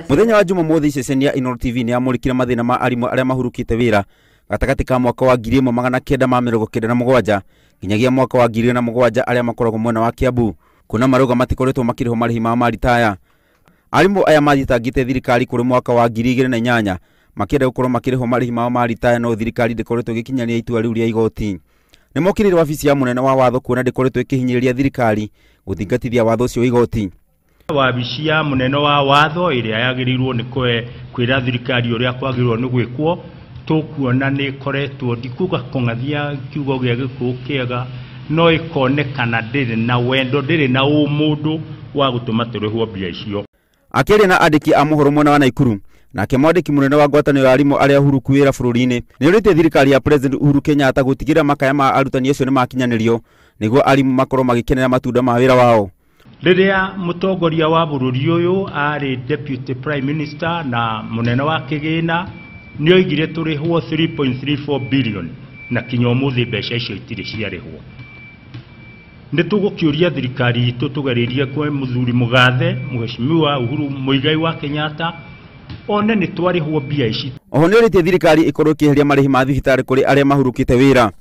Mũthenya wa Jumamothi, ceceni ya Inooro TV nĩ yamũrĩkire mathĩna ma arimũ arĩa mahurũkĩte wĩra gatagatĩ ka mwaka wa 1997 nginyagia mwaka wa 2007, arĩa makoragwo mwena wa Kiambu, kuona marauga matikoretwo makĩrĩhwo marĩhi mao ma ritaya. Arimũ aya mathitangĩte thirikari kũrĩ mwaka wa 2008 makĩenda gũkorwo makĩrĩhwo marĩhi mao ma ritaya, no thirikari ndĩkoretwo ĩgĩkinyanĩria itua rĩu rĩa igoti. Nĩ mokĩrĩire wabici ya mũnene wa watho kuona ndĩkoretwo ĩkĩhinyĩrĩria thirikari gũthingatithia watho ũcio wa igoti. Wabici ya mũnene wa watho ĩrĩa yagĩrĩirwo nĩ kwĩra thirikari ũrĩa kwagĩrĩirwo nĩ gwĩkwo, tũkuona nĩ ĩkoretwo, ndikuga kũng'athia kiugo gĩa Gĩkũyũ kĩega, no ĩkonekana ndĩrĩ na wendo, ndĩrĩ na ũmũndũ wa gũtũma tũrĩhwo mbia icio. Akĩaria na andĩki a mohoro mwena wa Naikuru, nake mwandĩki mũnene wa ngwatanĩro ya arimũ arĩa huruku wĩra bũrũri-inĩ nĩ ũrĩtie thirikari ya President Uhuru Kenyatta gũtigĩrĩra makaya ma arutani acio nĩ makinyanĩrio nĩguo arimũ makorwo magĩkenera matunda ma wĩra wao. Rĩrĩa mũtongoria wa bũrũri ũyũ arĩ Deputy Prime Minister na mũnene wa kĩgĩna, nĩ oigire tũrĩhwo 3.34 billion, na kinya ũmũthĩ mbeca icio itirĩ ciarĩhwo. Nĩ tũgũkĩũria thirikari itũ tũgererie kwĩ mũthuri mũgathe Mheshimiwa Uhuru Muigai wa Kenyatta one nĩ twarĩhwo mbia ici. Oho nĩ ũrĩtie thirikari ĩkorwo ĩkĩeheria marĩhi ma thibitarĩ kũrĩ arĩa mahurũkĩte wĩra.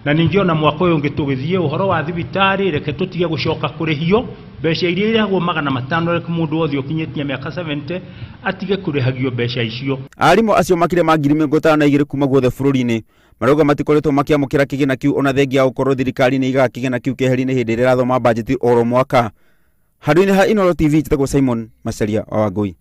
Na ningĩ ona mwaka ũyũ ũngĩ tũgĩthiĩ ũhoro wa thibitarĩ, reke tũtige gũcoka kũrĩhio mbeca iria irĩhagwo 500, reke mũndũ wothe ũkinyĩtie mĩaka 70 atige kũrĩhagio mbeca icio. Arimũ acio makĩria ma 52,000 kuma guothe bũrũri-inĩ marauga matikoretwo makĩamũkĩra kĩgĩna kĩu, ona thengia ya gũkorwo thirikari nĩ ĩigaga kĩgĩna kĩu keheri-inĩ hĩndĩ ĩrĩa ĩrathoma bajeti oro mwaka. Handũ-inĩ ha Inooro TV, njĩtagwo Simon Macharia wa Wangui.